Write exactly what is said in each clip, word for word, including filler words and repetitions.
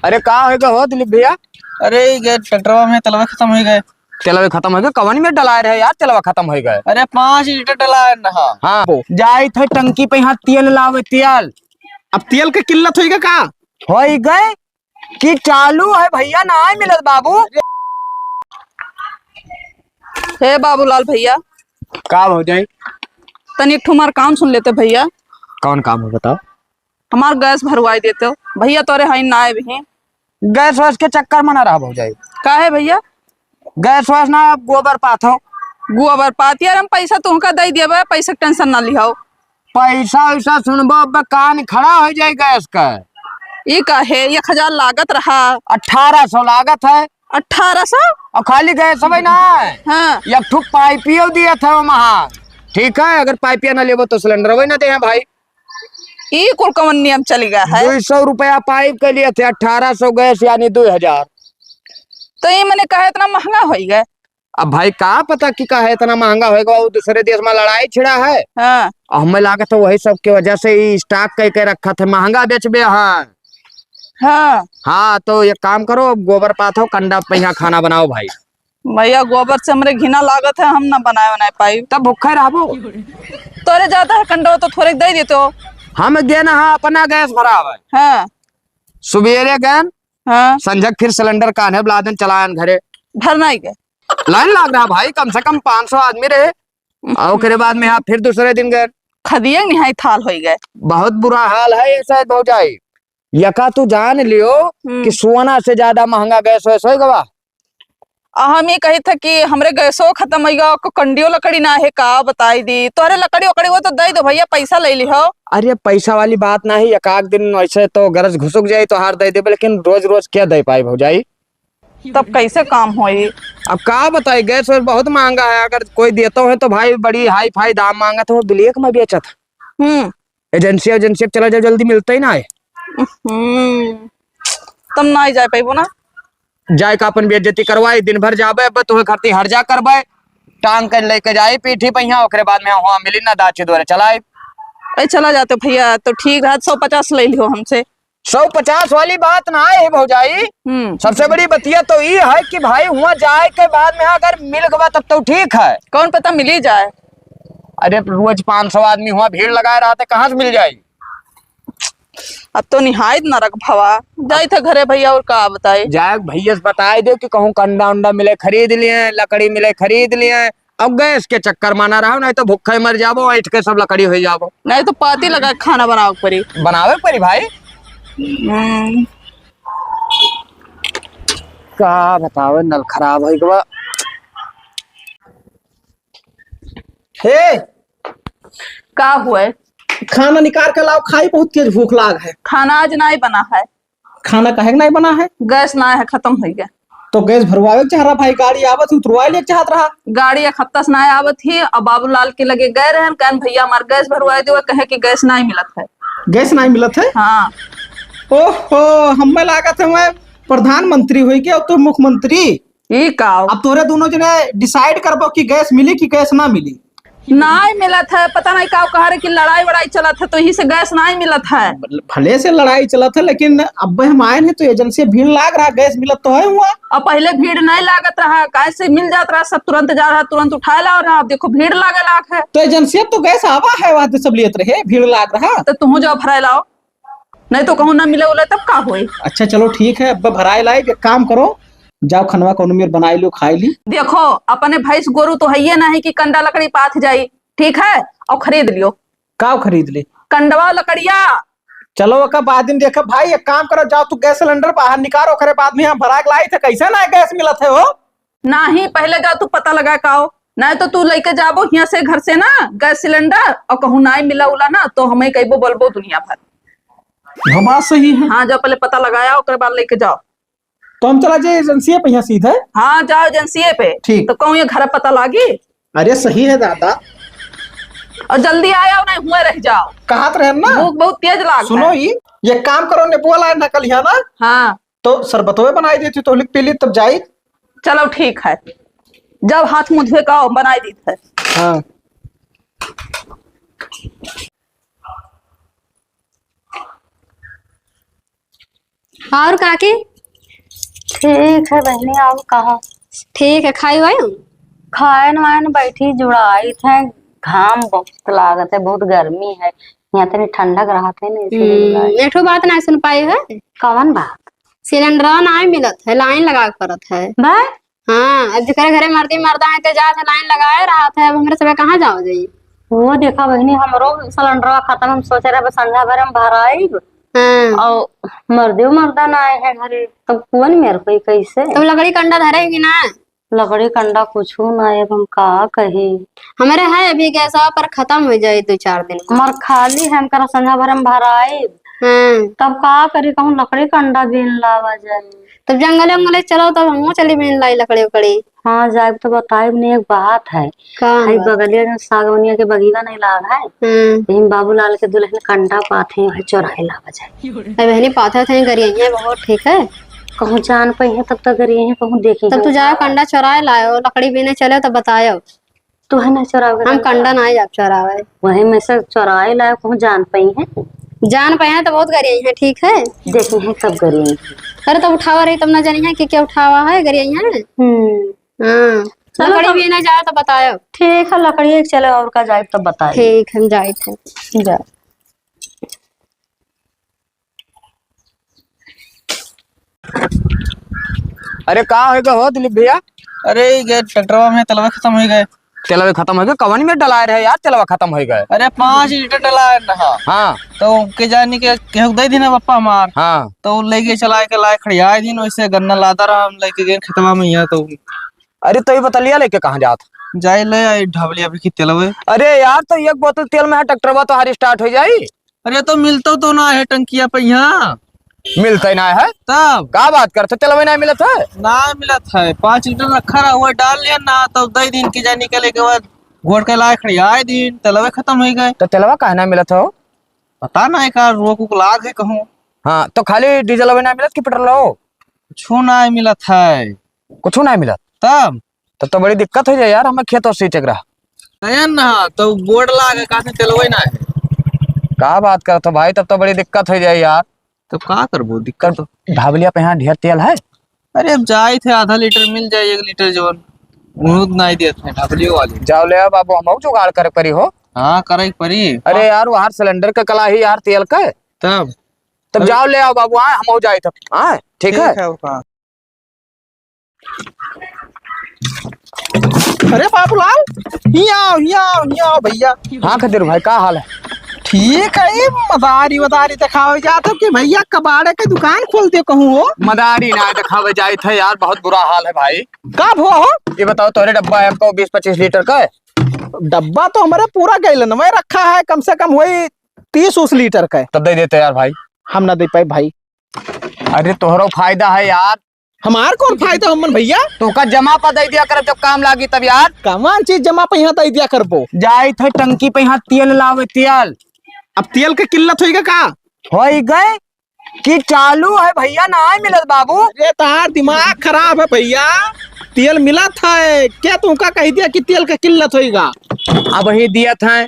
अरे का होइ गए हो दिलीप भैया? अरे ये ट्रैक्टरवा में तेलवा खतम होइ गए। तेलवा खतम होइ गए? कवन में डलाए रहे यार, तेलवा खतम होइ गए? अरे पाँच लीटर डलाए रहा। हाँ, जाइत है टंकी पे यहाँ तेल लावे, तेल। अब तेल के किल्लत होइ गए का? होइ गए कि चालू है भैया, नाहीं मिलत बाबू। हे बाबूलाल भैया। का भौजाई? तनी एक ठो हमार काम सुन लेते भैया। कौन काम है बताओ? हमार गैस भरवाई देते हो भैया, तोरे हाई ना आए भी। गैस वैस के चक्कर में ना रहा भौजाई। काहे भैया? गैस वैस ना, अब गोबर पाथो। गोबर पाथी, यार हम पैसा तुमका दे देबे, पैसा के टेंशन ना लिहाओ। पैसा वैसा सुनबो, अब कान खड़ा होइ जाए गैस का। ई काहे? एक हजार लागत रहा। अठारह सौ लागत है। अठारह सौ? और खाली गैस हवे ना है। हाँ। एक ठो पाइपियो दिए थे वहाँ। ठीक है, अगर पाइपिया ना लेबो तो सिलेंडर वही ना दे हैं भाई। ई कुल कवन नियम चली गया है? दो सौ रुपया पाइप के लिए थे, अठारह सौ गैस यानी दो हजार। तो ई मने काहे इतना महंगा होइ गए? अब भाई का पता कि काहे इतना महंगा होइ गए, वो दूसरे देश में लड़ाई छिड़ा है। हाँ। और हमें लागत है वही सब के वजह से ई स्टॉक कई के रखा थे, महंगा बेचबे हैं। हाँ। हाँ, तो एक काम करो, गोबर पाथो, कंडा पे यहाँ खाना बनाओ भाई। भैया, गोबर से हमरे घिना लागत है, हम ना बनाए बनाए पाई। तब भूखे रहबो। तोरे जाता है कंडवा तो थोड़े दे देते हो। हम गेन हाँ अपना गैस भरावे। हाँ। सुबेरे गेन, हाँ। संझक फिर सिलेंडर कान्हे बलादन चलायन घरे। भर नहीं गए। लाइन लाग रहा भाई, कम से कम पाँच सौ आदमी रहे। और ओकरे बाद में हाँ फिर दूसरे दिन गए। खदिया निहाई थाल होइ गए। बहुत बुरा हाल है ये शायद भौजाई। यका तू जान लियो हम्म। कि सोना से ज्यादा महंगा गैस वैस होइ गवा। आ, हम ये कही थे कि हमरे गैसो खतम होइ गवा, को कंडियो लकड़ी ना है का, बताई दी। तोहरे लकड़ी वकड़ी हो तो दे दो भैया, पैसा ले लिहो। अरे पैसा वाली बात ना है, एक आध दिन ऐसे तो गरज घुसुक जाए तो हार दे देबे, लेकिन रोज रोज क्या दे पाई भौजाई? तब कैसे काम होई? अब का बताई, गैस वैस बहुत महंगा है, अगर कोई देता है तो भाई बड़ी हाई फाई दाम मांगत है, वो ब्लैक में बेचत है। हम्म। एजेंसी, एजेंसी पे चला जाओ, जल्दी मिलते ही ना है। हम्म, तब ना ही जा पाइबो ना। जाए का अपन बेइज्जती करवाए, दिन भर जाबे, अब तुम्हें खरती हर जा करबे, टांग के लेके जाए पीठी पे यहाँ, ओकरे बाद में हुआ मिली ना दाची द्वारे चलाए। ए, चला जाते भैया, तो ठीक रहा, सौ पचास ले लियो हमसे। सौ पचास वाली बात ना है भौजाई। हम्म। सबसे बड़ी बतिया तो ई है कि भाई हुआ जाए के बाद में अगर मिल गवा तब तो ठीक है। कौन पता मिली जाए। अरे रोज पाँच सौ आदमी हुआ भीड़ लगाए रहते, कहाँ से मिल जाई? अब तो निहायत नरक भवा। जाई थे घरे भैया और का बताई। जाए भैया से बताई दे कि कहूँ कंडा उंडा मिले खरीद लिए, लकड़ी मिले खरीद लिए, अब गैस के चक्कर में ना रहो, नहीं तो भूखे मर जाबो, ऐंठ के सब लकड़ी होइ जाबो। नहीं तो पाती लगा के खाना बनावे के पड़ी। बनावे के पड़ी भाई। हम्म। का बतावे, नल खराब होइ गवा। हे, का हुआ है? खाना निकाल के लाओ, खाई, बहुत तेज भूख लाग है। खाना आज नहीं बना है। खाना काहे के नाहीं बना है? गैस ना है, खतम होइ गया। तो गैस भरवावे के चाह रहा भाई, गाड़ी आवत ही उतरवा ले चाहत रहा। गाड़ी एक हफ्ता से ना आवत ही, अब बाबूलाल के लगे गए रहन, कहन भैया हमार गैस भरवाए देवे, कहे कि गैस नाहीं मिलत है। गैस नाहीं मिलत है? हाँ। ओहो, हमें लागत है मैं प्रधानमंत्री हुई के, अब तो मुख्यमंत्री। ई का? अब तोरे दोनों जने decide करबो कि गैस मिली कि गैस ना मिली। नाहीं मिलत है, पता नहीं का कह रहे कि लड़ाई वड़ाई चलत है, तो यही से गैस नाहीं मिलत है। भले से लड़ाई चलत है, लेकिन अब हम आए हैं तो एजेंसी भीड़ लाग रहा, गैस मिलत तो है हुआ। अब पहले भीड़ नहीं लागत रहा, काहे से मिल जात रहा, सब तुरंत जा रहा, तुरंत उठाए ला रहा। अब देखो भीड़ लागे लाग है। तो एजेंसी तो गैस आवा है, वहाँ से सब लेत रहे, भीड़ लाग रहा। तो तुहूँ जाओ भराए लाओ। नहीं तो कहूँ ना मिले उले तब का होई? अच्छा चलो ठीक है, अब भराए लाई, एक काम करो, जाओ खनवा कौनो मेर बनाई लो, खाई ली। देखो, अपने भैंस गोरू तो हइये नहीं कि कंडा लकड़ी पाथ जाई, ठीक है? और खरीद लियो। का खरीद ली? कंडवा लकड़िया। चलो ओका बाद में देखब भाई, एक काम करो, जाओ तू गैस सिलेंडर बाहर निकालो, ओकरे बाद में हम भरा के लाई थे, कैसे ना गैस मिलत है हो? नाही, पहले जाओ तू पता लगा के आओ, नाही तो तू लेके जाबो हियां से घर से ना गैस सिलेंडर और कहूँ नाही मिला उला ना तो हमें कहबो बोलबो दुनिया भर। हाँ, बात सही है। हाँ, जाओ पहले पता लगाया, ओकरे बाद लेके जाओ। तो हम चला जाए एजेंसी पे यहाँ सीधे? हाँ, जाओ एजेंसी पे। ठीक। तो कहूँ ये घर पता लागी? अरे सही है दादा। और जल्दी आया, नहीं हुए रह जाओ। कहत रहे ना। भूख बहुत तेज लाग सुनो है। ई, ये काम करो, नेबुआ लाए ना कल यहाँ ना। हाँ। तो शरबतवे बनाई देती तो लिख पी ली तब जाई। चलो ठीक है, जब हाथ मुँह धोए का बनाई देत है। हाँ। और काकी? ठीक है बहिनी, और कहा? ठीक है, खाई वाई? खाए न वाए न बैठी जुड़ाई थे, घाम बहुत लागत है, बहुत गर्मी है, यहाँ तनी ठंडक रहत है ना, इसीलिए हम्म, जुड़ाई। एक ठो बात ना सुन पाई है। कौन बात? सिलेंडर ना मिलत है, लाइन लगा के परत है। बस? हाँ, अब जेकरे घरे मर्दी मर्दा है, ते जात है, लाइन लगाए रहत है, अब हमरे सबे कहाँ जाओ जाई? वो देखा बहिनी, हमरो सिलेंडरवा खत्म, हम सोचे रहे बस संझा भरे में भराइब। हाँ। और मर्दे मर्दा ना आए हैं घरे, तब कौन मेर कोई कैसे? तब लकड़ी कंडा धरे कि ना? लकड़ी कंडा कुछ ना आए, अब हम का कही? हमरे है अभी गैसवा पर, खत्म हो जाए दो चार दिन में। हमार खाली है, हम करा संझा भरे में भराइब। हाँ। तब का करी, कहूँ लकड़ी कंडा बीन लावा जाए। तब जंगले उंगले चलो, तब हमहू चली बीन लाई लकड़ी उकड़ी। हाँ, जाइब तो बताइब नहीं, एक बात है। का भाई, बात? बगलिया जो सागवनिया के बगीवा नहीं लाग है, हम्म। यही बाबूलाल के दुल्हन कंडा पाथे, वही चोराए लावा जाए। अरे बहनी, पाथे थे गरिया है बहुत, ठीक है। कहूँ जान पई है तब तक गरिया है, कहूँ देखी तब तू जाओ, कंडा चोराए लाओ, लकड़ी बीने चले तो बताओ। तू है ना चोरावे हम कंडा? कंडा ना जाब चोरावे। वही में से चोराए लाए, कहूँ जान पई है। जान पई है तो बहुत गरिया है, ठीक है। देखी है कब गरिया है। अरे तो उठावा रही तब ना जानी है कि क्या उठावा है, गरिया है। हम्म। हाँ। चलो लकड़ी तब। भी ना जाए तो बताओ। ठीक है, लकड़ी चले और का जाए तब बताए। ठीक, हम जाए थे। जा। अरे का होइ गए हो दिलीप भैया? अरे ये ट्रैक्टरवा में तेलवे खत्म होइ गए। तेलवे खत्म होइ गए? कवन में डलाए रहे यार, तेलवा खत्म होइ गए? अरे पाँच लीटर डलाए रहा। हाँ। तो के जानी के केहू दे दीना पप्पा हमार। हाँ। तो ले गए चलाए के लाए खड़ियाए दिन, वैसे गन्ना लादा रहा, हम लेके गए खेतवा में यहाँ तो। अरे तो ये बतलिया लेके कहाँ जात? जाए ले आई ढबलिया भी की तेलवे। अरे यार तो एक बोतल तेल में है ट्रैक्टरवा तो हर स्टार्ट हो जाई। अरे तो मिलतो तो ना है टंकिया पे यहाँ। मिलते ना है? तब? का बात करते, तेलवे ना मिलत है? ना मिलत है, पाँच लीटर रखा रहा हुआ, डाल लिया ना, तब दे दिन की जानी के लेके बाद घोट के लाए खड़ी आए दिन, तेलवे खत्म हो गए। तो तेलवा काहे ना मिलत हो? पता ना है का रोक उक लाग है कहूँ। हाँ, तो खाली डीजल ना मिलत कि पेट्रोल हो? कुछ ना मिलत है। कुछ ना मिलत? तब? तब तो बड़ी दिक्कत हो जाए यार, हमें खेत और सींचे के रहा। नया ना, तो बोर्ड लाग है, कहाँ से तेलवे ना है। का बात करत हो भाई, तब तो बड़ी दिक्कत हो जाए यार। तब का करबो, दिक्कत तो। ढाबलिया पे यहाँ ढेर तेल है? अरे अब जाए थे, आधा लीटर मिल जाए, एक लीटर जवन। उन्होंने नहीं दिया था ढाबलियो वाले। जाओ ले आओ बाबू, हम जुगाड़ करे परी हो। हाँ, करे परी। अरे यार, वहाँ सिलेंडर का कला ही यार, तेल का। तब? तब अरे जाओ ले आओ बाबू, हाँ, हम हो जाए तब। हाँ, ठीक है? ठीक है, ओका। अरे बाबूलाल, हियाँ आओ, हियाँ आओ, हियाँ आओ भैया। हाँ खतीर भाई, का हाल है? ठीक है, ये मदारी वदारी दिखावे जात हो कि भैया कबाड़े के दुकान खोल दे कहूँ हो। मदारी ना दिखावे जाए थे यार, बहुत बुरा हाल है भाई। का भो हो? ये बताओ, तोरे डब्बा है हमको बीस पच्चीस लीटर का है? डब्बा तो हमारे पूरा गैलन में रखा है, कम से कम वही तीस उस लीटर का है। तब दे देते यार भाई। हम ना दे पाए भाई। अरे तोहरो फायदा है यार। हमार कौन फायदा हमन भैया? तोका जमा पर दे दिया करब जब काम लागी तब यार। कमान चीज जमा पे यहाँ दे दिया करबो? जाइत है टंकी पे यहाँ तेल लावे, तेल। अब तेल के किल्लत होइगा का? होई गए कि चालू है भैया, ना मिलत बाबू। अरे तार दिमाग खराब है भैया, तेल मिलत है क्या? तुमका कह दिया कि तेल के किल्लत होइगा। अब ही दियत है,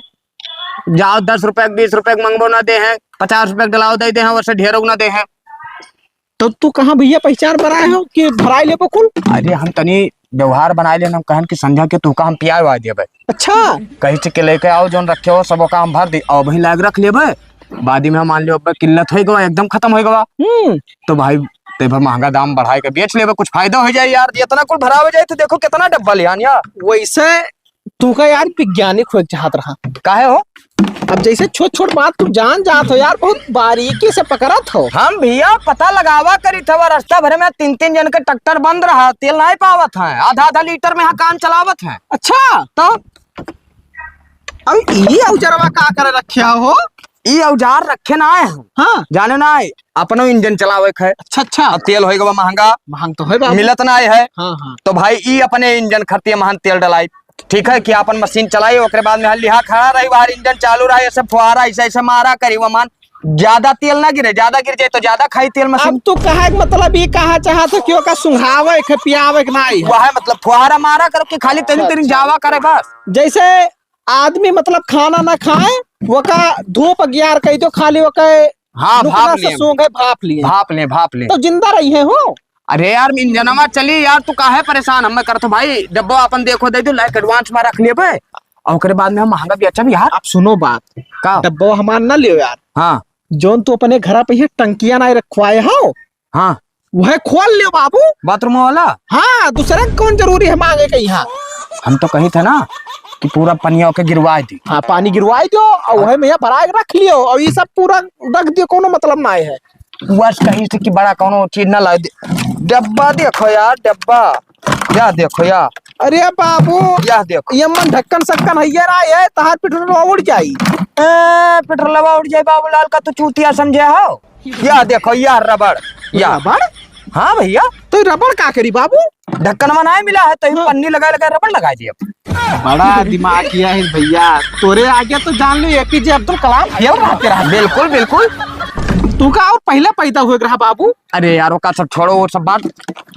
जाओ दस रुपए के, बीस रुपए के मंगबो ना दे हैं, पचास रुपए के डलाओ दे दे हैं, वैसे ढेरों ना दे हैं। तो तू कहाँ भैया पहचान बनाए हो कि भराई लेबो कुल? अरे हम तनी व्यवहार बनाए लेन, हम कहन कि संझा के तू का हम पियाए वाए देबे। अच्छा। कहीं से के लेके आओ, जोन रखे हो सब का हम भर दी, और वहीं लाग रख लेबे। बाद में मान लियो अब किल्लत हो गवा, एकदम खत्म हो गवा। हम्म। तो भाई ते भर महंगा दाम बढ़ाए के बेच लेबे, कुछ फायदा हो जाए यार। इतना कुल भरावे जाए तो देखो कितना डब्बा ले आन यार। वैसे तू का यार वैज्ञानिक हो चाहत रहा। काहे हो? अब जैसे छोट छोट बात तू जान जात हो यार, बहुत बारीकी से पकड़त हो। हम भैया पता लगावा करी था, रास्ता भर में तीन तीन जन के ट्रैक्टर बंद रहा, तेल नहीं पावत है, आधा आधा लीटर में यहाँ काम चलावत है। अच्छा। तो अब ई औजरवा का करे रखे हो? ई औजार रखे ना आए हम। हाँ। जाने ना आए, अपनो इंजन चलावे के है। अच्छा, अच्छा। अब तेल होई गवा महंगा। महंग तो है बाबू। मिलत ना आए है। हाँ, हाँ। तो भाई ई अपने इंजन खरतिया महन तेल डलाई। ठीक है कि अपन मशीन चलाई, ओकरे बाद में हल लिहा खड़ा रही, बाहर इंजन चालू रही, ऐसे फुहारा ऐसे ऐसे मारा करी, वो मान ज्यादा तेल ना गिरे, ज्यादा गिर जाए तो ज्यादा खाई तेल मशीन। अब तू कहे के मतलब ई कहा चाहत हो कि ओका सुंघावे के, पियावे के नाई है? वह मतलब फुहारा मारा करो कि खाली तेरी अच्छा, तेरी अच्छा। जावा करे बस। जैसे आदमी मतलब खाना ना खाए, वका धूप अगियार कह दो, खाली वका हाँ, नुकला भाप से लिए। सूंघे, भाप लिए। भाप ले, भाप ले। तो जिंदा रही है हो। अरे यार, इंजनवा चली यार, तू काहे परेशान हमें करत हो भाई? डब्बा अपन देखो, दे दो, लाइक एडवांस में रख लेबे, और ओकरे बाद में हम महंगा बेचब यार। आप सुनो बात, का? डब्बा हमार ना लियो यार। हाँ। जौन तू अपने घरा पे ये टंकिया ना रखवाए हो, हाँ। वह खोल लियो बाबू। बाथरूम वाला? हाँ, दूसरे के कौन जरूरी है मांगे के यहाँ? हम तो कही थे ना कि पूरा पनिया के गिरवाए दी। हाँ, पानी गिरवाए दो और वह में भरा के रख लियो और ये सब पूरा रख दियो, कोनो मतलब ना है। बस कहीं से कि बड़ा कोनो चीज ना ला दे। डब्बा देखो यार, डब्बा। या देखो या। अरे बाबू, या देखो। ये मन ढक्कन सक्कन है ये ना, ये तहार पेट्रोल उड़ जाई। ए, पेट्रोलवा उड़ जाई बाबूलाल का, तू चूतिया समझे हो? या देखो, या रबड़, या। रबड़? हाँ भैया। तो रबड़ का करी बाबू? ढक्कन में ना मिला है, तो ही हाँ। पन्नी लगा लगा रबड़ लगा दिया। बड़ा दिमाग किया है भैया, तोरे आगे तो जान लो एपीजे अब्दुल कलाम फेल रहते रहा। बिल्कुल, बिल्कुल। तू का और पहले पैदा हुए रहा बाबू? अरे यार, ओका सब छोड़ो, वो सब बात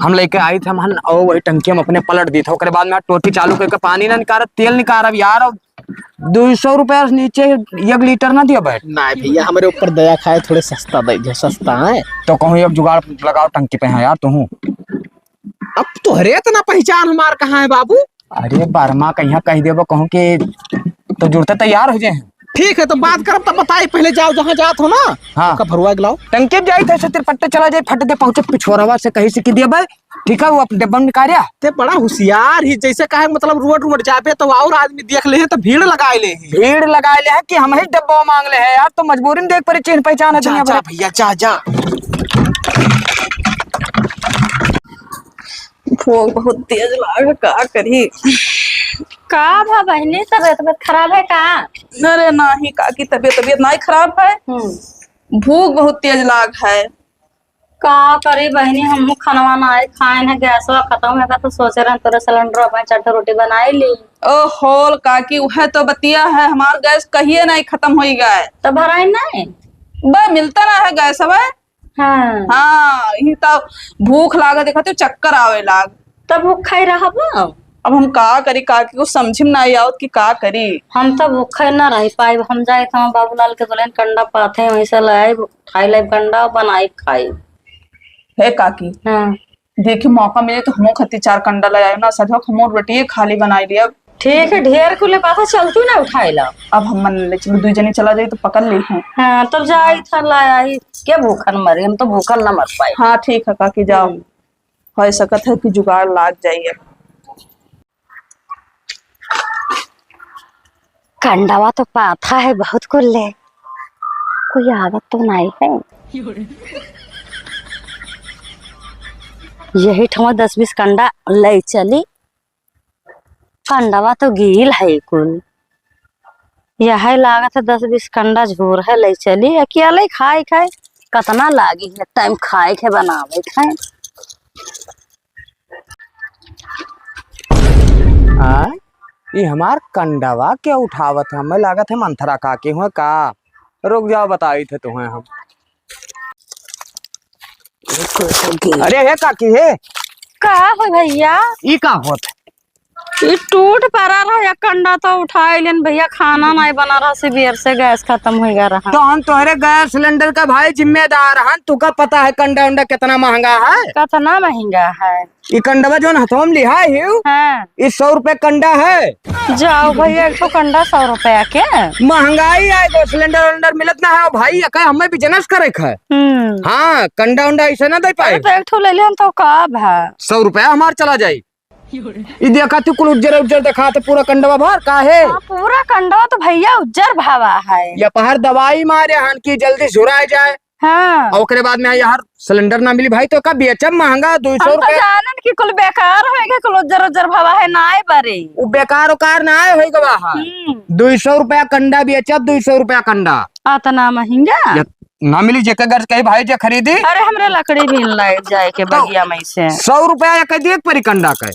हम लेके आई थे, हम हन, और वही टंकी हम अपने पलट दी थे। ओकरे बाद में टोटी चालू करके पानी ना निकारा, तेल निकारा यार, और दो सौ रुपया से नीचे एक लीटर ना दिया बैठ। नहीं भैया, हमारे ऊपर दया खाए, थोड़े सस्ता दे दे, सस्ता है। तो कहूँ एक जुगाड़ लगाओ टंकी पे, हाँ यार, तू। अब तोहरे इतना पहचान हमार कहाँ है बाबू? अरे बरमा, कहीं कह देबो, कहूँ कि तो जुड़ते तैयार हो जाए। ठीक है, तो बात करब तब बताई, पहले जाओ जहाँ जात हो ना, हाँ। ओका भरवा के लाओ। टंकी पे जाई थे, से तिरपट्टे चला जाए, फट दे पहुँचे पिछोरवा से कहीं से कि दिया भाई, ठीक है, वो अपन डब्बा में निकालिया। ते बड़ा होशियार ही, जैसे कहे मतलब रोड रोड जाबे तो और आदमी देख ले हैं तो भीड़ लगाए ले हैं। भीड़ लगाए ले हैं कि हम ही डब्बा मांग ले हैं यार, तो मजबूरी में देख पड़ी, चिन्ह पहचान है जा, दुनिया जा भर। भैया, जा, जा। भूख बहुत तेज लाग, का करी? का भा बहिनी, तबियत, तबियत खराब है का? अरे नाही काकी, तबियत, तबियत नाही खराब है। हम्म। भूख बहुत तेज लाग है। का करी बहिनी, हमहू खनवा नाही खाएन है, गैसवा खतम है का, तो सोचे रहन तोरे सिलेंडर पे चार ठो रोटी बनाई ली। ओहो काकी, उहे तो बतिया है, हमार गैस कहिए नाही खतम होई गए। तो भराई नाही? बे, मिलता ना है गैस, बे। हाँ। हाँ, यही तो भूख लागत, देखत हो, चक्कर आवे लाग। तब भूखा ही रहब। अब हम का करी, काकी, कुछ समझ में नाही आवत कि का करी। हम तो भूखा ही ना रह पाइब। हम जाए तो बाबूलाल के दुल्हन कंडा पाथे, वहीं से ले आइब, उठाई लाइब कंडा, बनाई खाई। हे काकी, हाँ। देखी, मौका मिले तो हमो खती चार कंडा ले आयो ना, सजो हमो रोटिए खाली बनाई लिया। ठीक है, ढेर कुले पाथा चलतू ना उठाए ला। अब हम मन ले चलो, दुई जनी चला जाई तो पकड़ ली हैं। हाँ, तब जाई था लाया ही, के भूखन मरे, हम तो भूखन ना मर पाए। हाँ, ठीक है काकी, जाओ। हम्म। हो सकत है कि जुगाड़ लाग जाई अब। कंडवा तो पाथा है बहुत कुल्ले, कोई आवत तो नाही है। यही ठमा दस बीस कंडा ले चली। कंडवा तो गील है कुल। यह लागत है दस बीस कंडा झोर है, ले चली। अकेले खाए खाए कतना लागी है, टाइम खाए के बनावे खाए। आ, ई हमार कंडवा के उठावत है? हमें लागत है मंथरा काकी हुए का। रुक जाओ, बताई थे तुम्हें हम। अरे हे काकी हे। का हो भैया? ई का होत? ई टूट पड़ा रहा, एक कंडा तो उठाई लेन भैया, खाना नाही बना रहा, सुबेर से गैस खतम हो गया रहा। तो हम तोहरे गैस सिलेंडर का भाई जिम्मेदार हन, तुका पता है कंडा उंडा कितना महंगा है? कितना महंगा है? ई कंडवा जौन हथवा में लिहा हिउ, हाँ। ई सौ रुपया कंडा है। जाओ भैया, एक ठो कंडा सौ रुपया के? महंगाई आए गो, सिलेंडर उलेंडर मिलत ना है भाई, एका हमें बिजनेस करे के है। हम्म। हाँ, कंडा उंडा ऐसे ना दे पाए। अरे तो एक ठो ले लिहन तो का भा? सौ रुपया हमार चला जाई। ई देखा तू कुल उज्जर उज्जर देखा तो पूरा कंडवा भर का है? हाँ, पूरा कंडवा तो भैया उज्जर भावा है। ये पहर दवाई मारे हन कि जल्दी झुराए जाए। हाँ। और ओकरे बाद में यार सिलेंडर ना मिली भाई, तो का बेचब महंगा, दो सौ हम तो रुपया। जानन कि कुल बेकार होएगा, कुल उज्जर उज्जर भवा है, ना आए बरे। उ बेकार उकार ना आए होई गवा है। हम्म। दो सौ रुपया कंडा बेचब, दो सौ रुपया कंडा। अतना महंगा? ये ना मिली, जेके घर कही भाई जे खरीदी। अरे हमरे लकड़ी भी लाए जाए के तो बगिया में से। सौ रुपया या कह दिए परी कंडा का।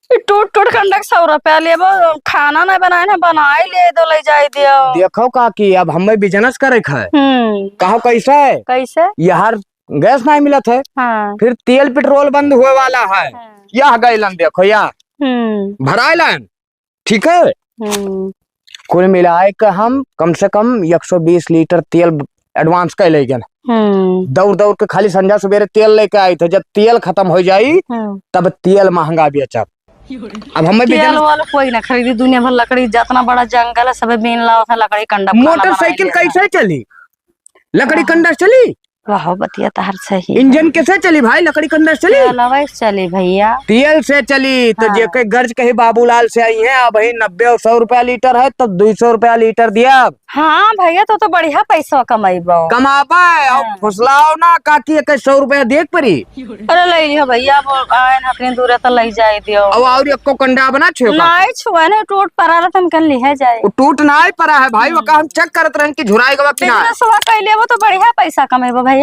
ई टूट टूट कंडा के सौ रुपया लेबो, खाना ना बनाए ना, बनाए ले दो, ले जाए दियो। देखो काकी, अब हमें बिजनेस करे के है। हम्म। कहो कैसे? कैसे? यार गैस नहीं मिलत है, हाँ। फिर तेल पेट्रोल बंद हुए वाला है। हाँ। यह गैलन देखो या। हम्म। भराए लाइन, ठीक है? हम्म। कुल मिलाए के हम कम से कम एक सौ बीस लीटर तेल ब-, advance कइ लइ गन। हम्म। दौड़ दौड़ के खाली संझा सुबेरे तेल लेके आइत है, जब तेल खतम होइ जाई, हम्म। तब तेल महंगा बेचब। अब हमें तेल business वाला कोई ना खरीदी, दुनिया भर लकड़ी, जतना बड़ा जंगल है, सबे बीन लावत है लकड़ी कंडा, खाना बनाए मोटरसाइकिल लेत है। कैसे चली? लकड़ी हाँ। कंडा से चली? वाह, बतिया तहार सही है। इंजन कैसे चली भाई? लकड़ी कंडा से चली? तेलवे से चली भइया। तेल से चली, तो हाँ। जेके गर्ज कही बाबूलाल से आई है, अब ही नब्बे और सौ रुपया लीटर है, तो दुई सौ रुपया लीटर दिया। हाँ भइया, तो, तो बढ़िया पैसा कमाइबो। कमाबे, और हाँ। फुसलाओ ना, काकी, एक सौ रुपया देख परी। अरे, लइ लियो भइया, अब आए न अपने दूरे त लइ जाए दियो। अब और एको कंडा बना छुए का? नाहीं छुए न, टूट परा रहा, तुम कल लिहे जाए। वो टूट नाहीं परा है भाई, हम्म। वो का हम check करत रहन कि झुराए गवा कि ना। Business हुआ कइले, वो तो बढ़िया पैसा कमेबो भइया।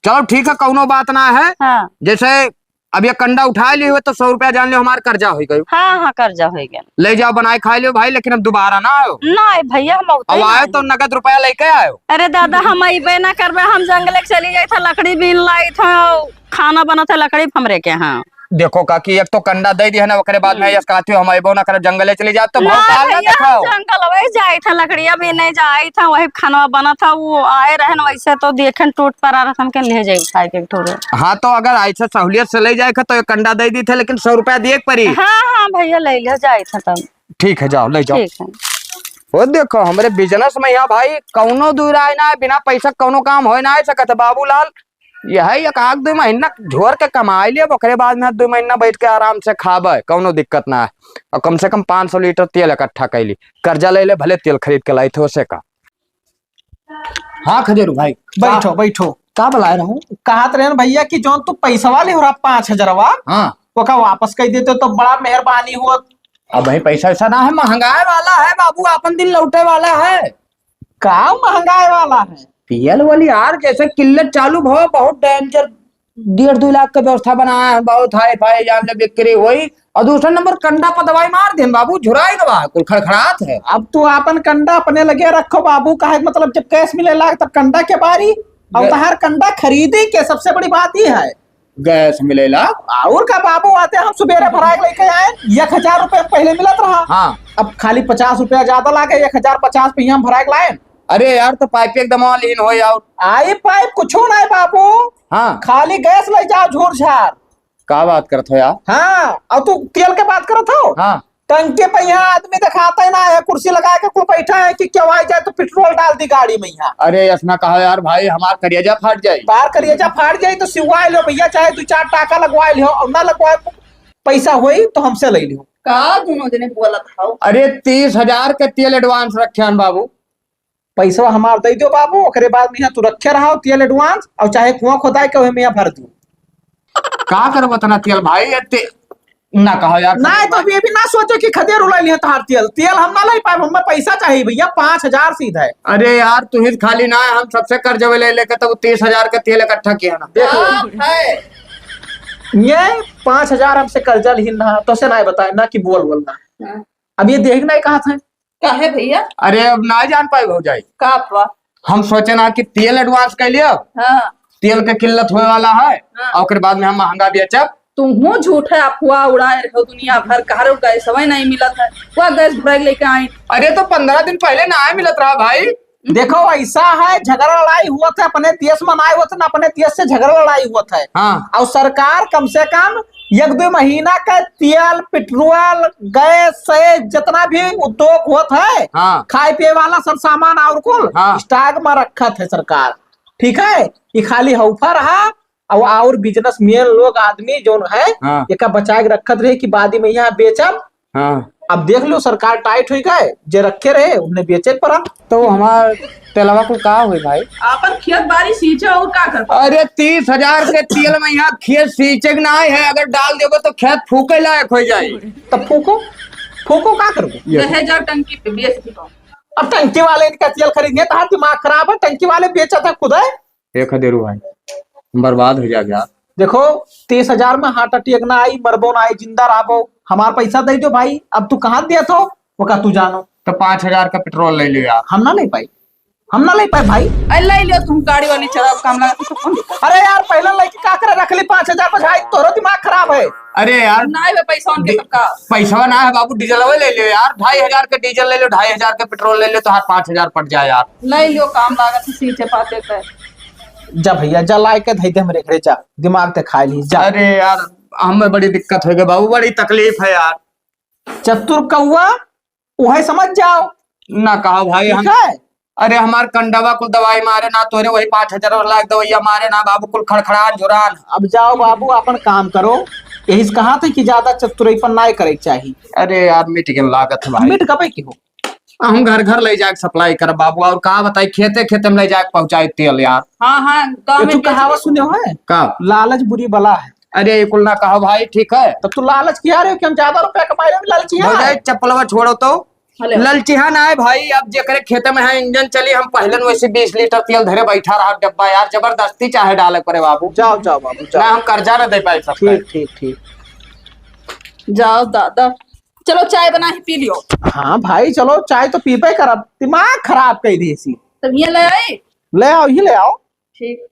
चलो ठीक है, कौनो बात ना है। हाँ। जैसे अब ये कंडा उठा लिए हुए तो सौ रुपया जान लियो हमार कर्जा होइ गयो। हाँ, हाँ, कर्जा होइ गया। ले जाओ, बनाए खाए लियो भाई, लेकिन अब दोबारा ना आयो। नाहीं भइया, हम अब आए तो नगद रुपया लेके आयो। अरे दादा, हम अइबे ना करबे, हम जंगले के चली जाइत है, लकड़ी बीन लाइत है, खाना बनत है लकड़ी पे हमरे के, हाँ। देखो काकी, एक तो कंडा दे दिया ना, ओकरे बाद में हम्म। यस कहती हो, हम अइबो ना करब, जंगले चली जात तो ना भाव ताल ना भइया, हम देखाओ। जंगल वही जाइत है, लकड़िया बीने जाइत है, वही खाना बनत है, वो आए रहन, वैसे तो देखन टूट परा रहन के ले जाए उठाए के एक ठो रे। हाँ, तो अगर ऐसे सहूलियत से ले जाए के तो एक कंडा दे दी थे, लेकिन सौ रुपया दिए के परी। हाँ, हाँ भइया, ले ले जाइत है तब। ठीक है, जाओ, ले जाओ। ठीक है। वो देखो, हमरे business में यहाँ भाई कौनो दू राय ना है, बिना पैसा कौनो काम होए ना है सकत है। बाबूलाल, यही एक आध दू महीना झोर के कमाई लेब, ओकरे बाद में दू महीना बैठ के आराम से खाबे, कौनो दिक्कत ना है। और कम से कम पाँच सौ लीटर तेल इकट्ठा कैली, कर्जा ले ले, भले तेल खरीद के लाई थे, ओसे का। हाँ खदेरू भाई, बैठो, का, बैठो। का बुलाए रहूं? कहत रहन भइया कि जौन तू पैसवा ले हो रहा पाँच हजारवा, हाँ। ओका वापस कर देते तो बड़ा मेहरबानी होत। अब भाई पैसा ऐसा ना है, महंगाए वाला है बाबू, आपन दिन लौटे वाला है। का महंगाए वाला है? तेल वाली यार, जैसे किल्लत चालू भव, बहुत danger, डेढ़ दो लाख के व्यवस्था बनाया है, बहुत हाई फाई जान ले बिक्री होई। और दूसरा नंबर कंडा पर दवाई मार देन बाबू, झुराई गवा, कुल खड़खड़ात है। अब तू आपन कंडा अपने लगे रखो बाबू, काहे के मतलब जब गैस मिले लाग तब कंडा के बारी, और गे- तहार कंडा खरीदी के सबसे बड़ी बात ये है। गैस मिलेला। और का बाबू, आते हम सुबेरे भराए के लेके आए, एक हजार रुपया पहले मिलत रहा। हाँ। अब खाली पचास रुपया ज्यादा लागे, एक हजार पचास पे हम भराए के लाए। अरे यार, तो पाइप एकदम लीन हो यार। आई पाइप कुछो नहीं बाबू। हाँ। खाली गैस ले जाओ झूर झार। का बात करत हो यार? हाँ, और तू तेल के बात करत हो? हाँ। टंकी पे यहाँ आदमी दिखाता ही ना है, कुर्सी लगा के कोई बैठा है कि केहू आई जाए तो पेट्रोल डाल दी गाड़ी में यहाँ। अरे, ऐसा ना कहो यार भाई, हमार करेजा फाट जाई। तार करेजा फाट जाई तो सिवाए लो भइया, चाहे दो चार टाका लगवाए लो, और ना लगवाए, पैसा होई तो हमसे ले लियो। का दोनों जने बोलत हौ? अरे, तीस हजार के तेल advance रखे हन बाबू। पैसवा हमार दे दो बाबू, ओकरे बाद में यहाँ तू रखे रहो तेल advance, और चाहे कुआं खोदाई के ओहे में यहाँ भर दू। का करब उतना तेल भाई, एते ना कहो यार। नहीं तो अभी, अभी ना सोचो कि खदेरू ले लिहे तहार तेल, तेल हम ना ले पाए, हमें पैसा चाहिए भइया, पाँच हजार सीधा है। अरे यार, तू ही खाली ना, हम सबसे कर्जवे ले लेके तब तीस हजार का तेल इकट्ठा किया ना। देखो। हाँ, है। ये पाँच हजार हमसे कर्जा लिहिन ना, तो से ना बताए ना कि बोल बोल ना। हाँ। अब ये देख ना कहा था। काहे भइया? अरे, अब ना जान पाए भौजाई। का अफवाह? हम सोचे ना कि तेल advance कर लियो। हाँ। तेल के किल्लत होए वाला है, हाँ। और ओकर बाद में हम महंगा बेचब। तुहूँ झूठे अफवाह उड़ाए रहो दुनिया भर, कहाँ रे गैसवे नहीं मिलत है, वह गैस भराई के लेके आई। अरे, तो पन्द्रह दिन पहले ना मिलत रहा भाई। देखो, ऐसा है, झगड़ा लड़ाई हुआ था, अपने देश में ना हुआ था, ना अपने देश से झगड़ा लड़ाई हुआ था। हाँ। और सरकार कम से कम एक दो महीना का तेल, पेट्रोल, गैस से जितना भी उद्योग होत है, हाँ। खाए पिए वाला सब सामान और कुल हाँ। Stock में रखत है सरकार, ठीक है? ये खाली हौफा रहा, और, और businessman लोग आदमी जौन है, हाँ। एका बचा के रखत रहे कि बाद में यहाँ बेचब। हाँ। अब देख लो, सरकार tight हुई गए, जे रखे रहे उन्हें बेचे पड़ा। तो हमार तेलवा को का होई भाई? आपन खेत बारी सींचे और का करबो? अरे, तीस हजार के तेल में यहाँ खेत सींचे के नाहीं है, अगर डाल देबो तो खेत फूके लायक हो जाए। तब फूको, फूको का करबो? ये ले जाओ टंकी पे बेच दो। अब टंकी वाले इनका तेल खरीदेंगे, तो दिमाग खराब है, टंकी वाले बेचत है खुद है। ए खदेरू भाई, बर्बाद हो जाएगा। देखो, तीस हजार में heart attack ना आई, मरबो ना आई, जिंदा रहबो। हमार पैसा दे दो भाई, अब तू कहाँ दिया था, वो का तू जानो। तो पाँच हजार का पेट्रोल ले लियो यार। हम ना ले पाई, हम ना ले पाए भाई। अरे ले लियो तुम, गाड़ी वाली चलाओ, काम लगा तो कौन दिक्कत? अरे यार, पहले लेके का करे रख ली पाँच हजार में भाई, तोरो दिमाग खराब है। अरे यार, ना है पैसा उनके डि-, तब का। पैसा ना है बाबू, डीजल ले लियो यार, ढाई हजार के डीजल ले लियो, ढाई हजार के पेट्रोल ले लियो, तो हाथ पाँच हजार पड़ जाए यार। ले लियो, काम लागत है सींचे पाते पे। जा भैया, जा लाए के धई दे हमरे घरे, जा, दिमाग ते खा ली, जा। अरे यार, हमें बड़ी दिक्कत हो गई बाबू, बड़ी तकलीफ है यार। चतुर कौआ, उहे समझ जाओ। ना कहा भाई, ठीक हम है? अरे, हमार कंडवा कुल दवाई मारे ना, तोरे वही पाँच हजार लाख दवाइया मारे ना बाबू, कुल खड़खड़ान झुरान। अब जाओ बाबू, अपन काम करो, यही से कहा था कि ज्यादा चतुराईपन ना करे के चाही। अरे यार, मिट गए लागत है भाई। मिट गए की हो? हम घर घर ले जाके सप्लाई करब बाबू, और का बताई, खेते खेते में ले जाके पहुंचाई तेल यार। हाँ, हाँ, गाँव ये में तू बेच कहावत दे। सुने हो है? का? लालच बुरी बला है। अरे, ये कुल ना कहो भाई, ठीक है? तब तू लालच किया रहे हो कि हम ज्यादा रुपया कमाए रहे, लालची है? भौजाई, चप्पलवा छोड़ो तो। हेलो। ललचिहा ना है भाई, अब जेकरे खेते में है इंजन चली, हम पहले न वैसे बीस लीटर तेल धरे बैठा रहा डब्बा यार, जबरदस्ती चाहे डाले पड़े बाबू। जाओ, जाओ बाबू, जाओ। ना हम कर्जा न दे पाए सबका। ठीक, ठीक, ठीक। जाओ दादा, चलो चाय बना ही पी लियो। हाँ भाई, चलो चाय तो पीबे करब, दिमाग खराब कर दी इसी। तब ये ले आई? ले आओ, ये ले आओ। ठीक।